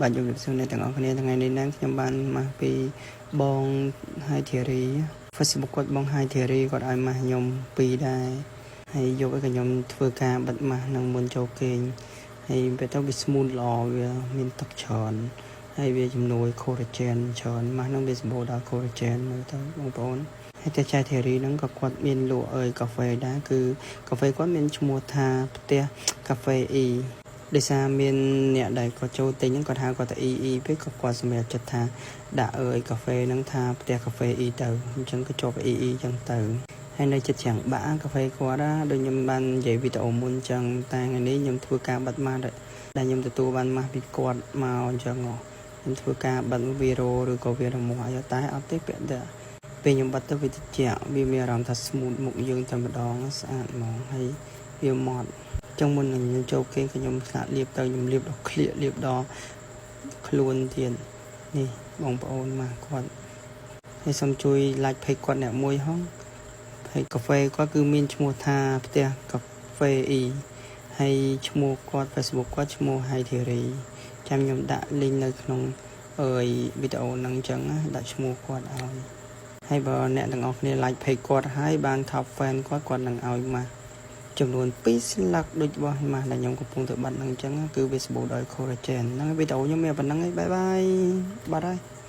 បាទជំរាបសួរអ្នកទាំងអស់គ្នាថ្ងៃនេះហ្នឹងខ្ញុំបានមកពីបងហៃធីរី Facebook គាត់បងហៃធីរីគាត់ឲ្យមកខ្ញុំពីរដែរហើយយកឲ្យខ្ញុំធ្វើការបិទម៉ាស់នឹងមុនចូលគេងហើយពេលទៅវា smooth ល្អវាមានទឹកច្រើនហើយវាជំនួយ collagen ច្រើនម៉ាស់ហ្នឹងវាសម្បូរដល់ collagen មើលទៅបងប្អូនហើយតែចៃធីរីហ្នឹងក៏គាត់មានលក់អើយកាហ្វេដែរគឺកាហ្វេគាត់មានឈ្មោះថាផ្ទះកាហ្វេអ៊ីដោយសារមានអ្នកដែលគាត់ចូលទិញហ្នឹងគាត់ហៅគាត់ថាអ៊ីអ៊ីពេកក៏គាត់សម្រាប់ចិត្តថាដាក់អើយកាហ្វេហ្នឹងថាផ្ទះកាហ្វេអ៊ីទៅអញ្ចឹងក៏ជាប់អ៊ីអ៊ីអញ្ចឹងទៅហើយនៅចិត្តច្រាំងបាក់កាហ្វេគាត់ណាដូចខ្ញុំបាននិយាយវីដេអូមុនអញ្ចឹងតែថ្ងៃនេះខ្ញុំធ្វើការបិទម៉ាស់ដែលខ្ញុំទទួលបានម៉ាស់ពីគាត់មកអញ្ចឹងខ្ញុំធ្វើការបិទវីរ៉ូឬក៏វារមាស់អីតែអត់ទេពាក់តែពេលខ្ញុំបិទទៅវាត្រជាក់វាមានអារម្មណ៍ថា smooth មុខយើងតែម្ដងស្អាតហ្មងហើយវាម៉ត់ចឹងមុននឹងខ្ញុំចូលគេងខ្ញុំស្លាកលាបទៅខ្ញុំលាបដល់ក្លៀកលាបដល់ខ្លួនទៀតនេះបងប្អូនមកគាត់ហើយសូមជួយ like page គាត់អ្នកមួយហង page កាហ្វេគាត់គឺមានឈ្មោះថាផ្ទះកាហ្វេអ៊ីហើយឈ្មោះគាត់ Facebook គាត់ឈ្មោះ Hai Thiri ចាំខ្ញុំដាក់ link នៅក្នុងអើយវីដេអូហ្នឹងអញ្ចឹងណាដាក់ឈ្មោះគាត់ឲ្យហើយបើអ្នកទាំងអស់គ្នា like page គាត់ហើយបាន top fan គាត់គាត់នឹងឲ្យមកចំនួន2ស្លឹកដូចរបស់ម៉ាស់ដែលខ្ញុំកំពុងតែបិទហ្នឹងអញ្ចឹងគឺវាសម្បូរដោយ collagen ហ្នឹងវីដេអូខ្ញុំមានប៉ុណ្្នឹងឯង bye bye បាត់ហើយ។